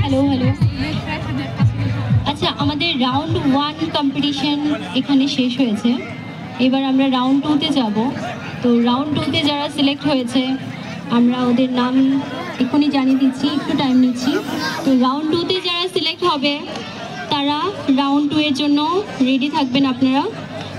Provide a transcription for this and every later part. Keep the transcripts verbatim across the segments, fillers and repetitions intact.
Hello, hello. আচ্ছা, আমাদের round one competition এখানে শেষ হয়েছে। এবার আমরা রাউন্ড টুতে যাব। তো রাউন্ড টুতে যারা সিলেক্ট হয়েছে, আমরা ওদের নাম এক্ষুনি জানিয়ে দিচ্ছি, একটু টাইম নিচ্ছি। তো রাউন্ড টুতে যারা সিলেক্ট হবে, তারা রাউন্ড টু এর জন্য রেডি থাকবেন আপনারা।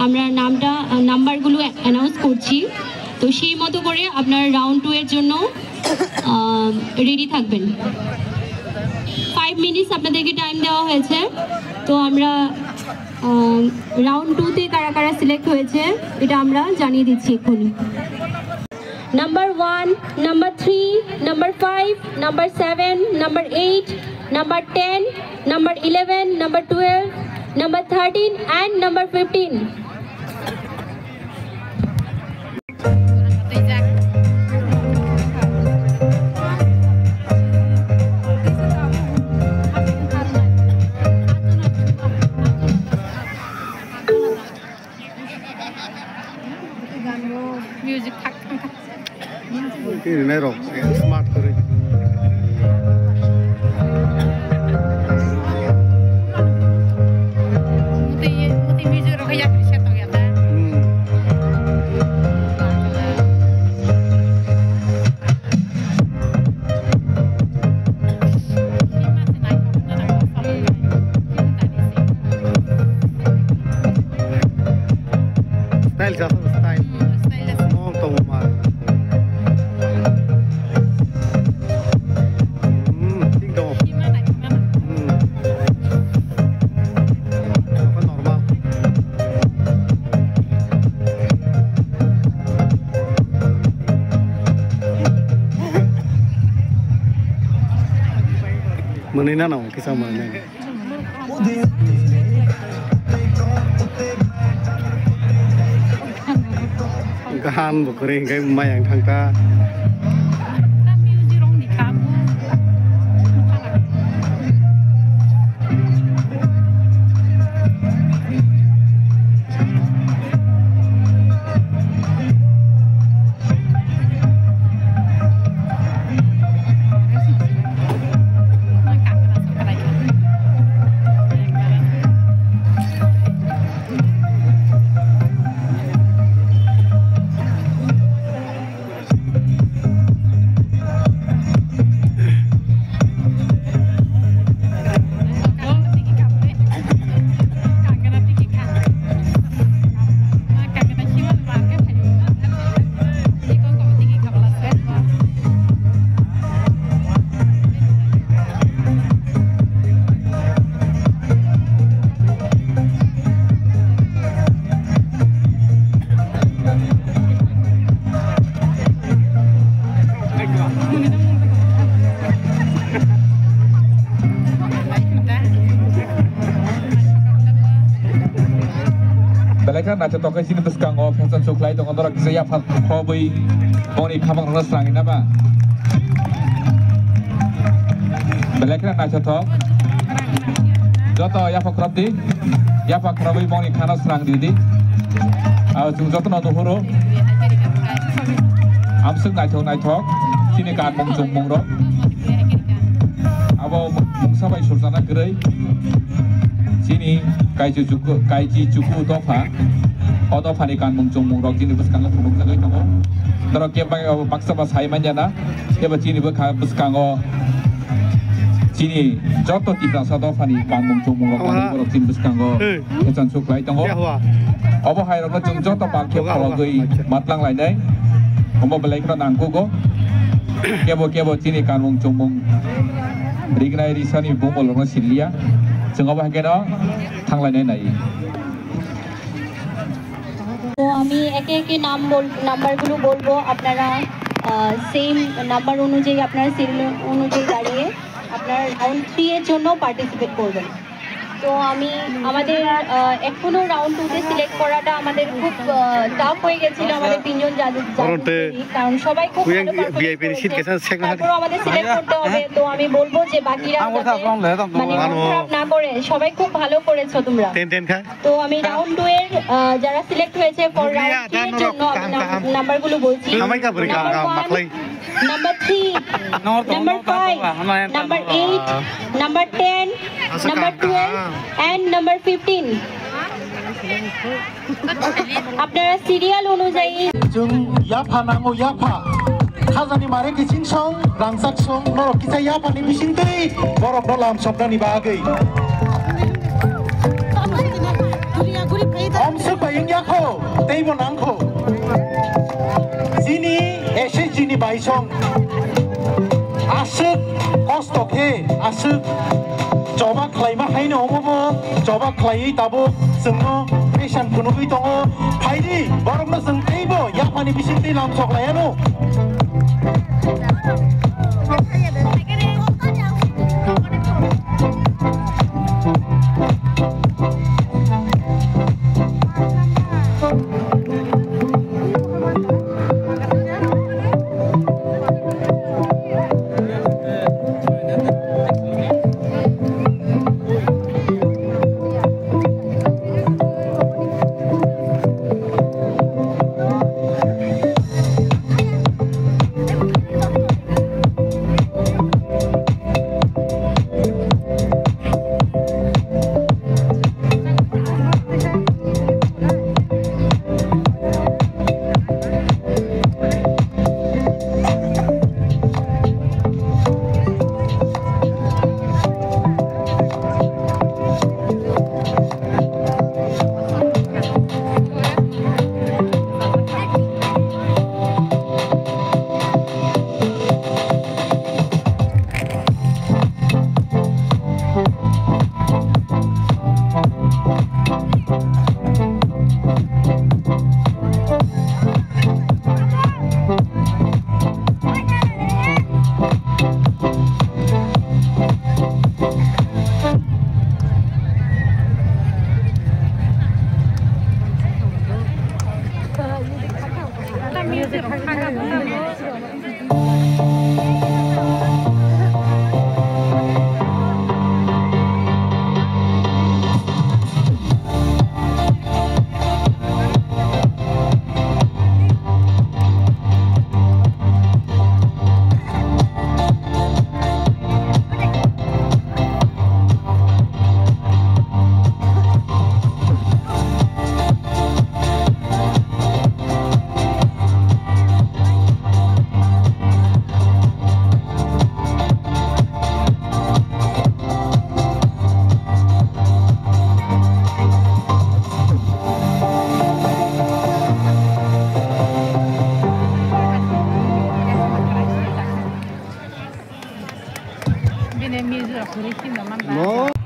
আমরা নামটা, আহ, নাম্বারগুলো অ্যানাউন্স করছি। তো সেই মতো করে আপনারা রাউন্ড টু এর জন্য, আহ, রেডি থাকবেন। ফাইভ মিনিটস আপনাদেরকে টাইম দেওয়া হয়েছে। তো আমরা, আহ, রাউন্ড টুতে কারা কারা সিলেক্ট হয়েছে, এটা আমরা জানিয়ে দিচ্ছি এক্ষুনি। Number one, number three, number five, number seven, number eight, number ten, number eleven, number twelve, number thirteen, and number fifteen. Music thak thang kha. Tini nai rok smart kwrwi. Mutwi, mutwi music rok yakni se tong ya ta. Hmm. Style sa, style. Style sa. Mong tong ma. Hmm, thik dong. Hmm. Apa normal? Mani na nang kisa mani. Gahan bo kwrwi hwnkhe mayang thangkha. Belai khe naithotok khe chini bwskango fashion show khlai tongo, norok kisa yaphang khobwi boni khabangrokno srangwi na ba? Belai khe naithotok. Joto yaphang khorop di. Yaphang khorobwi boni khano srang di di. Abo chwng jotono nuhuro. Amswk naithok naithok chini kanmung chummungrok. Abo mungsa bai surjana kwrwi. Chini Kaichi chuku, Kaichi chuku dopha. O dophani kanmung chummungrok chini bwskango phunukjagwi tongo. Norok kebo bai abo baksa ba sai manya na. Kebo chini bwkha bwskango chini joto Tiprasa dophani kanmung chummungrok Aha. Borok chini bwskango Eh. Echan suklai tongo. Ya, hua. Obo hai rokno chwng joto pal khe Hua, hua. Khorogwi Acha. Matlang lainai. Omo belai kheno nangkugo. Kebo kebo chini kanmung chumung rignai risani bumung rokno siliya. Chwng obo hai kheno thanglainai nai. তো আমি একে একে নাম বল নাম্বারগুলো বলবো, আপনারা same number অনুযায়ী, আপনারা সিরিয়াল অনুযায়ী দাঁড়িয়ে আপনারা রাউন্ড থ্রি এর জন্য পার্টিসিপেট করবেন। তো আমি আমাদের আহ, এখনো রাউন্ড টু তে সিলেক্ট করাটা আমাদের খুব টাফ হয়ে গেছিল, আমাদের তিনজন জাজ- জাজেস কারণ সবাই খুব ভালো পারফরম্যান্স করেছে। তারপরও আমাদের সিলেক্ট করতে হবে। তো আমি বলবো যে বাকিরা যাতে মানে মন খারাপ না করে, সবাই খুব ভালো করেছো তোমরা। তো আমি রাউন্ড টু এর আহ, যারা সিলেক্ট হয়েছে ফর রাউন্ড থ্রি এর জন্য আমি নাম- নাম্বারগুলো বলছি। Number one, number three, number five, number eight, number ten, number twelve and number fifteen. আপনারা সিরিয়াল অনুযায়ী Chwng yapha nango, yapha. Khajani mare kiching song, rangchak song, norok kisa yaphani bisingtwi borokno lamsoknani bagwi. Omswk bai wngya kho, teibo nang kho. Chini S H G ni bai song. Aswk kosto khe, aswk choba khlaima haino omo bo choba khlaiwi tabuk chwngno pesan phunugwi tongo. Phaidi, borokno chwng teibo yaphani bisingtwi lamsok laiano.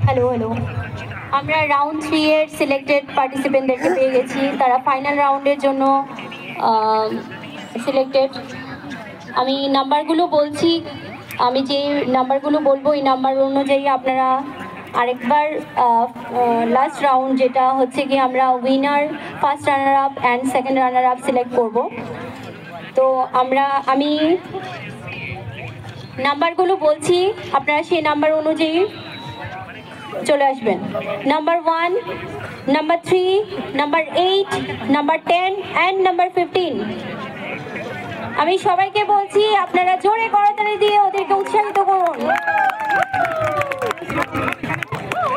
Hello, hello. আমরা round three এর সিলেক্টেড পার্টিসিপেন্টদেরকে পেয়ে গেছি, তারা ফাইনাল রাউন্ডের জন্য সিলেক্টেড। আমি নাম্বারগুলো বলছি, আমি যে নাম্বারগুলো বলবো, এই নাম্বার অনুযায়ী আপনারা আরেকবার লাস্ট রাউন্ড, যেটা হচ্ছে কি আমরা winner, first runner up and second runner up select করব। তো আমরা আমি নাম্বারগুলো বলছি, আপনারা সেই নাম্বার অনুযায়ী চলে আসবেন। Number one, number three, number eight, number ten and number fifteen. আমি সবাইকে বলছি, আপনারা জোরে করতালি দিয়ে ওদেরকে উৎসাহিত করুন।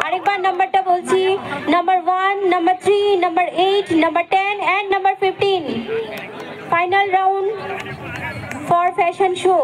আরেকবার নাম্বারটা বলছি, number one, number three, number eight, number ten and number fifteen. Final round for fashion show.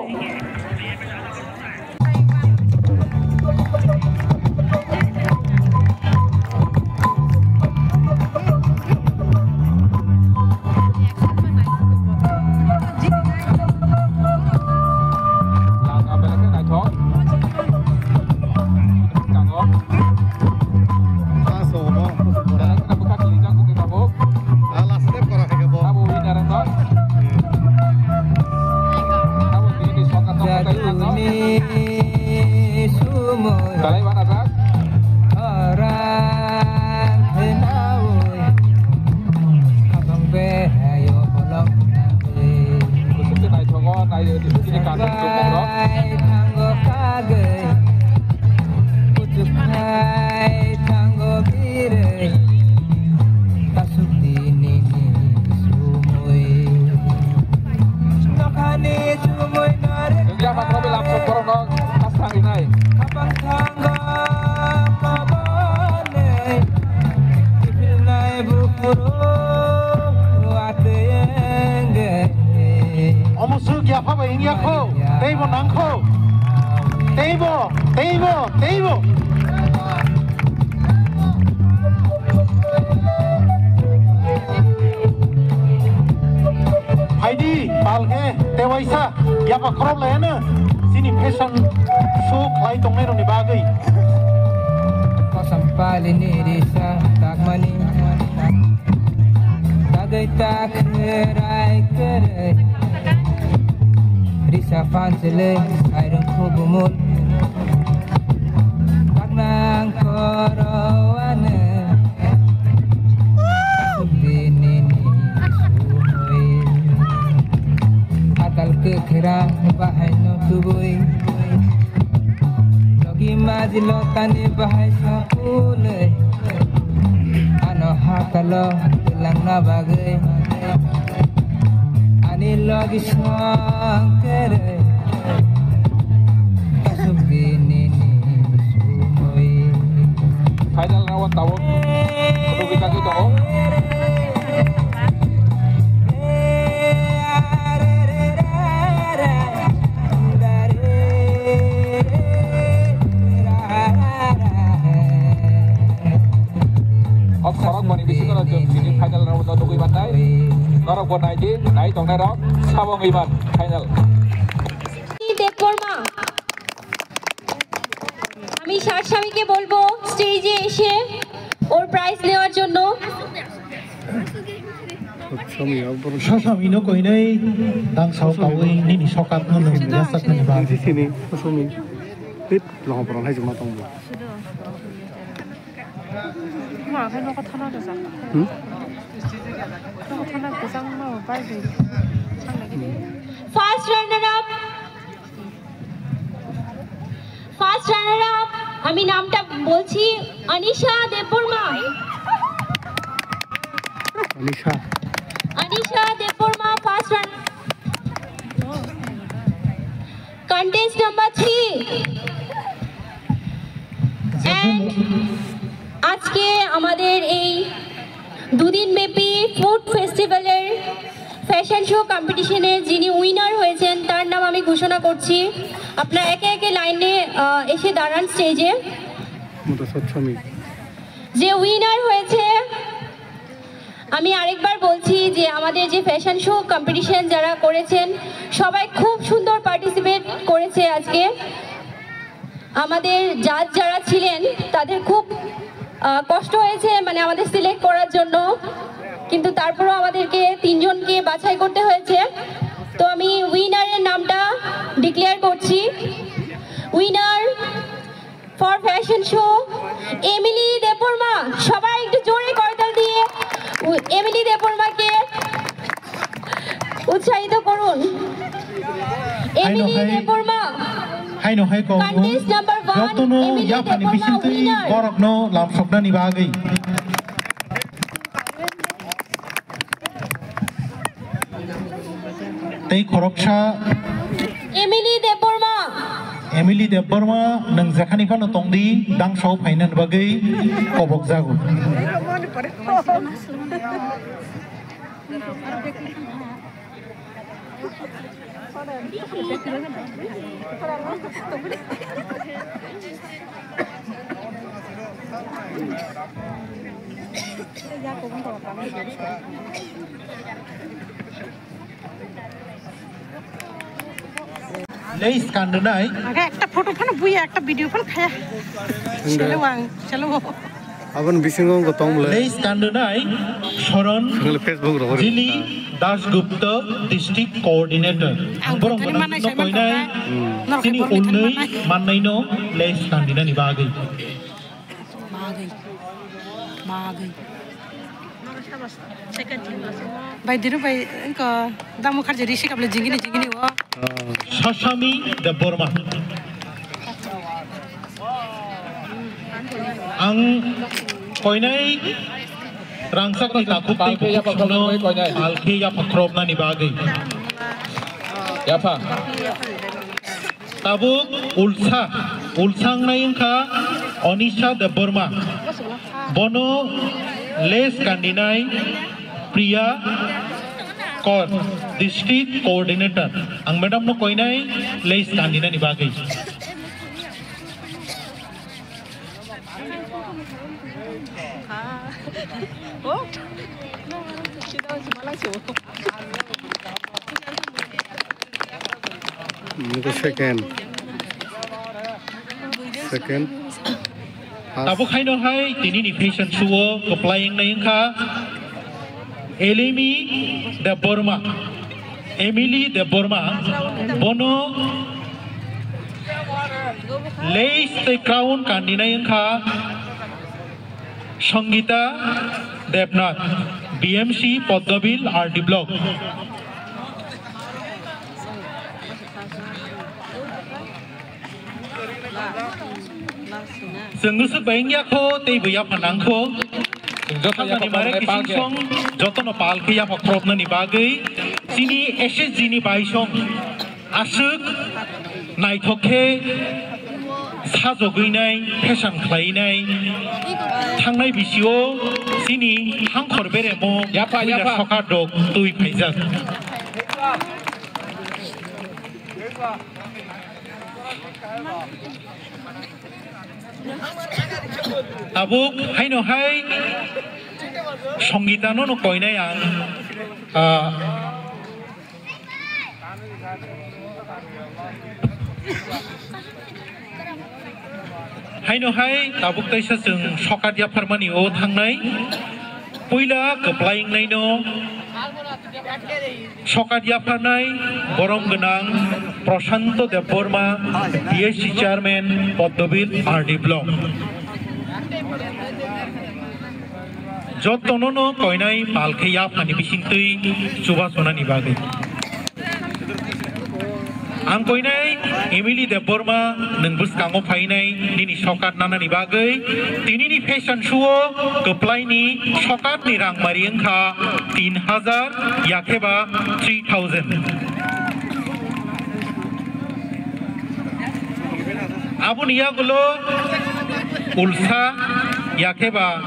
Omo swk yapha bai wngya kho, teibo nang kho, teibo, teibo, teibo. Phaidi, pal khe, tewaisa, yapha khorok lai ano, chini fashion show khlai tongnai rokni bagwi. Kosam pali ni risa takmani. Bagwi ta khwrai kwrwi risa phanchwlwi airung khubumul. Baknang koroano bini ni sumui. Atal kwkhwrang bahaino tubui. Logi maji lotani bahai sapulwi. Ano hakalo twlangna bagwi ani logi songkerwi kasuk dinini sumui. Final round tabuk rugwi tangwi tongo. O khorok bani bisingo no chwng chini final round o nugwi mannai. Norok bo nai di, nai tongnai rok sabo wngwi man final. Debbarma, আমি সার স্বামীকে বলবো স্টেজে এসে ওর প্রাইজ নেওয়ার জন্য। Sasami no koinai dang sao kawi nini sokat no nung yasak nini bagwi. Sini, sasami. Tip, long porong hai juma tong. Mo ang khe nogo thana rwjak. Hmm? Nogo thana kwchangma bai bai. Runner up, first runner up, আমি নামটা বলছি, Anisha Debbarma. Anisha. Anisha Debbarma, first runner. Contest number three. And আজকে আমাদের এই দুদিন ব্যাপী ফুড ফেস্টিভ্যালের fashion show কম্পিটিশনে যিনি উইনার হয়েছেন, তার নাম আমি ঘোষণা করছি। আপনারা একে একে লাইনে, আহ, এসে দাঁড়ান স্টেজে। যে উইনার হয়েছে, আমি আরেকবার বলছি যে আমাদের যে ফ্যাশন শো কম্পিটিশন যারা করেছেন, সবাই খুব সুন্দর পার্টিসিপেট করেছে আজকে। আমাদের জাজ যারা ছিলেন, তাদের খুব, আহ, কষ্ট হয়েছে, মানে, আমাদের সিলেক্ট করার জন্য, কিন্তু তারপরেও আমাদেরকে তিনজনকে বাছাই করতে হয়েছে। তো আমি উইনারের নামটা ডিক্লেয়ার করছি। Winner for fashion show, Emily Debbarma. সবাই একটু জোরে করতাল দিয়ে উ-, এমিলি দেববর্মাকে উৎসাহিত করুন। এমিলি দেববর্মা, হাই নহাই কো, contest number one, Emily Debbarma, winner. Borokno lamsoknani bagwi. Tei khoroksa Emily Debbarma. Emily Debbarma, nwng jekhani phano tongdi, dangsao phainani bagwi kobokjago. Leis kandunai. Aga ekta photo phano buya, ekta video phano khaya. Chalo ang, chalo. Abon bisingo wngkha tong bwle. Leis kandunai Soron Jili Dasgupta, District Coordinator. Ang borok tani manai no sai koinai. Chini unni manai no leis kandinani bagwi. Bagwi. Bagwi. Bai diru bai engko damu kharje risi kable jingini jingini o. Sasami Debbarma. Ang koinai rangchakni takhuk tei bukhuk songno palkhe yapha khorobnani bagwi. Yapha. Tabuk ulsa, ulsa wngnai wngkha Onisha Debbarma. Bono leis kandinai Priya Kor, District Coordinator. Ang madam no koinai leis kandinani bagwi. Nungkha second. Second. First. Tabuk haino hai tini ni fashion show o kwplai wngnai wngkha Elimi Debbarma, Emily Debbarma, bono lace tei crown kandinai wngkha Sangita Debnath, B M C Poddobil R D Block. Chwng bwswk bai wngya kho, tei bo yapha nang kho. Joto yapha mare kising song, jotono pal khe yapha khorobnani bagwi chini S S G ni bai song aswk naithok khe sajogwi nai, fashion khlai nai. Thangnai bisio chini hangkhor beremo yapha, puila yapha. Sokar rok twi phaijak. Tabuk haino hai Sangita no no koinai ang, ah, haino hai tabuk taisa chwng sokat yapharmani o thangnai. Puila kwplai wngnaino sokat yapharnai borom gwnang Prashanto Debbarma, B S C Chairman, Poddobil R D Block. Jotono no koinai pal khe yaphani bisingtwi chubasunani bagwi. Ang koinai Emily Debbarma nwng bwskango phainai nini sokat nanani bagwi. Tinini fashion show o kwplaini sokatni rangmari wngkha tin hajar, yakheba three thousand. Aboni yagulo ulsa yakheba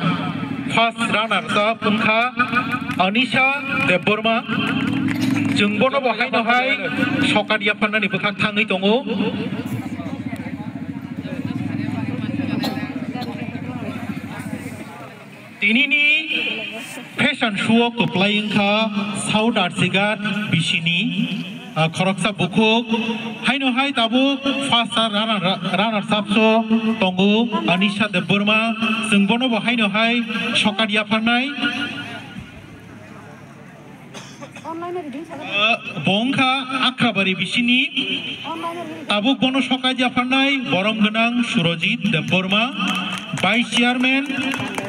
first runner up wngkha Anisha Debbarma. Chwng bono bo haino hai sokat yapharnani bwkhak thangwi tongo. Tinini fashion show o kwplai wngkha South Arsigat bisini, ah, khoroksa bukhuk. Haino hai tabuk first runner, runner up so tongo Anisha Debbarma. Chwng bono bo haino hai sokat yapharnai. Ah, bo wngkha Akrabari bisini. Tabuk bono sokat yapharnai borom gwnang Surojit Debbarma, Vice Chairman,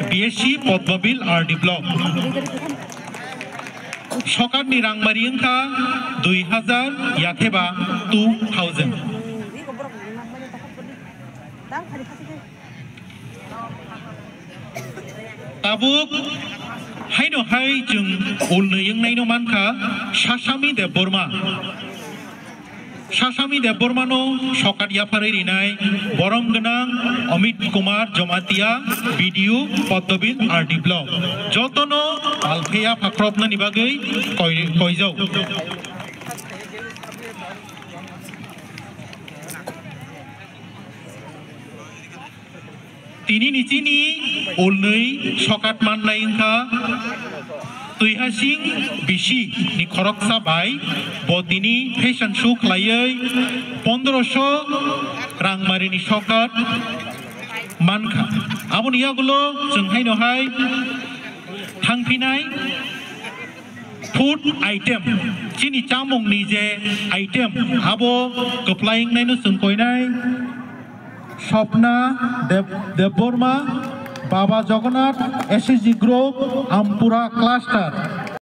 B S C Padmabil R D Block. Sokatni rangmari wngkha dui hajar, yakheba two thousand. Tabuk haino hai chwng ulnwi wngnaino mankha Sasami Debbarma. Sasami Debbarmano sokat yapharwi rinai borom gwnang Amit Kumar Jamatia, B D O Padmabil R D Block. Jotono alpheya phakroknani bagwi koi-, koijak. Tini ni chini ulnwi sokat mannai wngkha Tuihasing bisi ni khoroksa bai, bo tini fashion show khlaiwi pondroso rangmari ni sokat mankha. Aboni yagulo chwng haino hai thangphinai. Food item, chini chamungni je item, abo kwplai wngnaino chwng koinai Swapna Deb-, Debbarma, Baba Jagannath, S H G Group, Ampura Cluster.